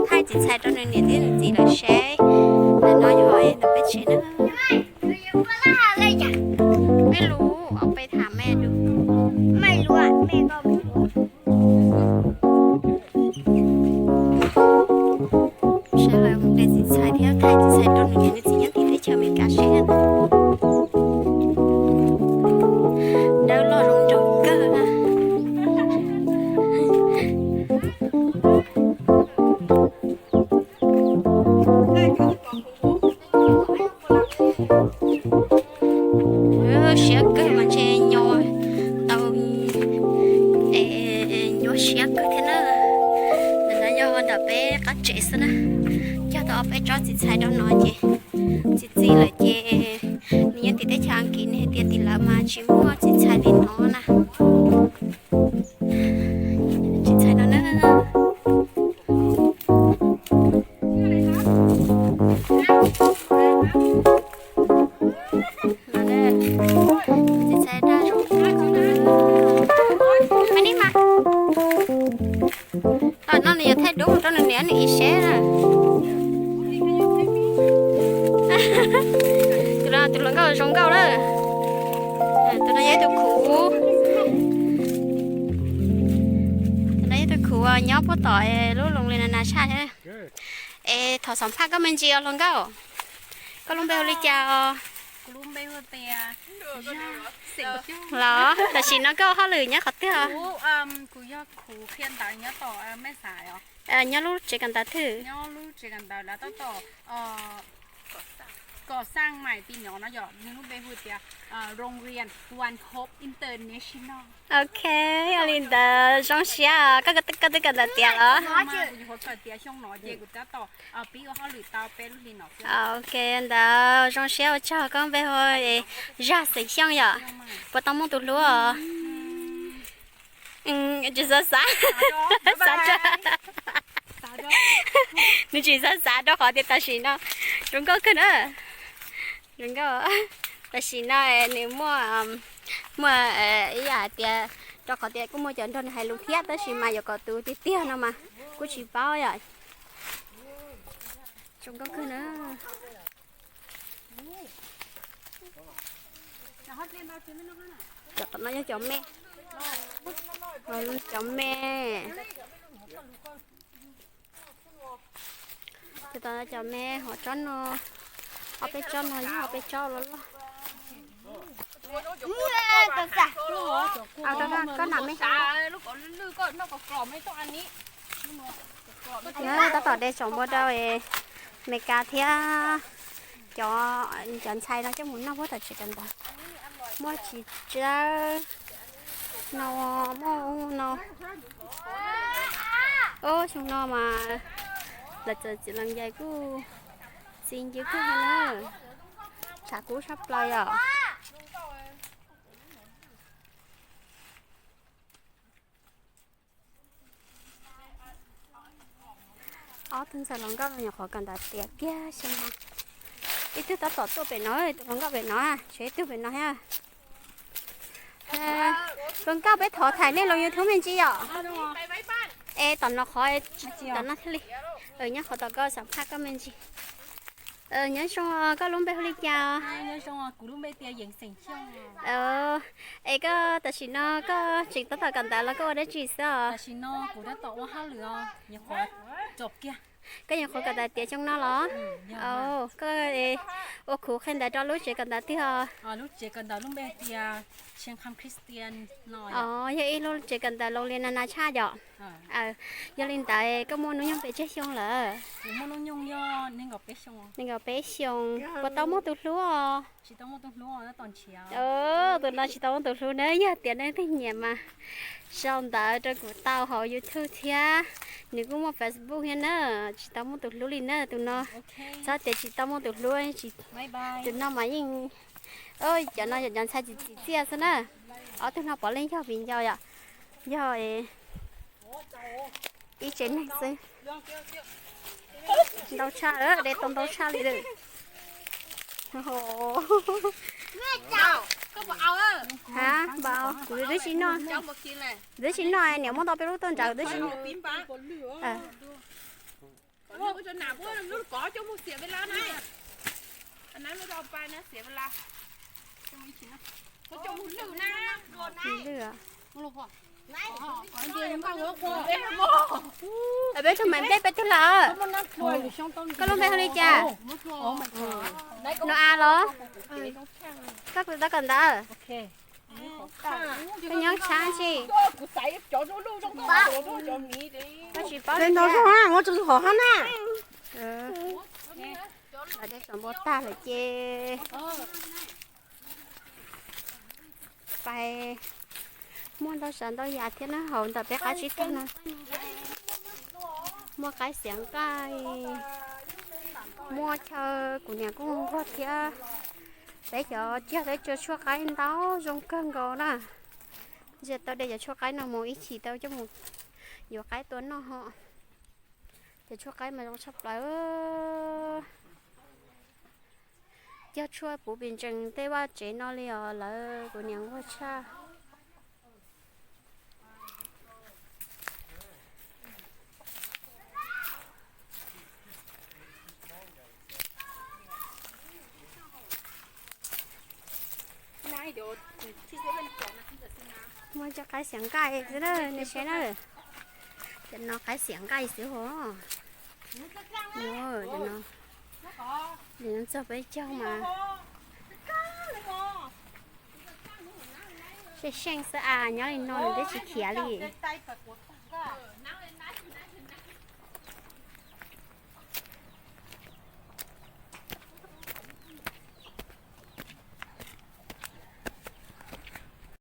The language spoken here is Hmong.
Thaij txiv txhais rau nws niam thiab nws txiv lawv seb. Ntawm no yog ntawm peb tsev na. Mej lub, ob peb tham mej lub. Sawv daws mus de txiv txhais thiab thaij txiv txhais rau nws niam nws txiv nyob tim teb chaws Amelikas seb. Dawb loj zoo nraug kawg. Siab kawg mas ntshe nyuaj tau, nyuaj siab kawg thiab na. Ntawm no yog ntawm peb qab tsev xwb na. Cog tau ob peb tsob txiv txhais rau no ces txiv txiv lawm ces nws nyob tim teb chaws Askiv nws hais tias tim lawv mas tsis muaj txiv txhais li no na. Txiv txhais no na. Txiv txhais dag zoo. Mas neb mas, tom no nws yuav thaij duab mus rau nws niam nws txiv seb na. Tus no tus hluas nkauj zoo nkauj lawm. Tus no yog ib tug khuv. Tus no yog ib tug khuv nyob puag tom lub Loos Lis Nas Nas tshaj thiab. Es thov xam phaj koj me ntsis os hluas nkauj. Koj lub npe hu li cas os? Los tam sim no koj ua hauj lwm nyob qhov twg? Nyob lub tsev kawm ntawv twg? Ok, yog li ntawd zoo siab, koj twb kawm ntawv tiav los? Ok, ntawd zoo siab ua tsaug, koj npe hu Zaj Xeem Xyooj yom? Puas tau muaj tus hlub os? Tsis xav xav, xav rau, nws tsis xav xav rau qhov tias tam sim no zoo nkauj kawg na. Zoo nkauj, tam sim no nws muaj, muaj ib yam hais tias rau qhov tias kuj muaj cov nrog nws hais lus thiab tab sis mas yuav kom tus tiag tiag no mas kuj tsis paub yom. Zoo nkauj kawg na. Cov tom no yog cov me, cov me. Cov tom no cov me, hos tsob no, ob peb tsob no yog ob peb tsob loj loj. Koj nam me, tab tom de tsoom npua rau Amelikas thiab cov, cov ntxhais no coj mus noj puag tom tsev kawm ntawv. Muaj txiv tsawb no, muaj no. Ub, xyoo no mas lawv txawm txiv lees yais kuj txi ncw kawg na. Tshav kub tshaj plaws yom. Ob tug ntxhais hluas nkauj no nyuam qhuav kawm ntawv tiav kiag xyoo no. Ib tug tab tom tuaj pem no, tus hluas nkauj pem no, tshuav ib tug pem no thiab. Hluas nkauj, peb thov thaij nej lub YouTube me ntsis yom. Es tom no qhov, tom no thiaj li. Nyob qhov tom koj xam phaj koj me ntsis. Nyob zoo, koj lub npe hu li cas? Es koj tam sim no koj tseem tab tom kawm ntawv los koj ua dab tsi xwb os? Koj nyuam qhuav kawm ntawv tiav xyoo no los? Koj ua khuv qhia ntawv rau lub tsev kawm ntawv twg os? Os, yog ib lub tsev kawm ntawv Loos Lis Nas Nas tshaj yom? Aw, yog li ntawd koj muaj hnub nyoog pes tsawg xyoo lawm? Nees nkaum peb xyoo. Puas tau muaj tus hlub os? Tus no tsis tau muaj tus hlub na, yog tias nej leej twg nyiam mas sau ntawv rau kuv tau hauv YouTube thiab. Nws kuj muaj Facebook thiab na, tsis tau muaj tus hlub li na tus no. Txhob tias tsis tau muaj tus hlub, tus no mas yeej, cov no yog cov ntxhais txiv txiv txiaj xwb na. Ob tug no puav leej yog viv ncaus yom, yog ib tsev neeg xwb. Ntau tshaj, de tau ntau tshaj li lawm. Ha, npau, kuv twb tsis noj, twb tsis noj, niam muab tau peb lub tuaj ntsawv twb tsis noj. Lwj. Peb tug mas nplej peb tug lawm. Koj lub npe hu li cas? No a los? Koj kuv tab kom ntawd. Koj nyob tshab tsi? Koj tsis paub li tias. Ua tsis hom hab na. Lawv de tsoom npua tag lawm ces pais muaj ntau tsav ntau yam thiab na, hauv ntawm peb qab tsib taug no muaj qaib xiav nqaij, muaj chaw kuv niam kuj nquag thiab. Peb cov cog teb cog tshuaj qaib ntau zoo kawg nkaus na. Ntsia tau de cov tshuaj qaib no mus ib chim tau coj mus yuav qaib tua noj ho. Cov tshuaj qaib mas zoo tshaj plaws. Cog tshuaj puv pes ntsees tej vaj tsev no li os lawv, kuv niam nquag tshaj. Muaj cov qaib xiav nqaij xwb na, nej saib na. Cov no qaib xiav nqaij xwb hos. Txog peb caug mas seej seej xwb as, nyob li no nws twb tsis khiav li.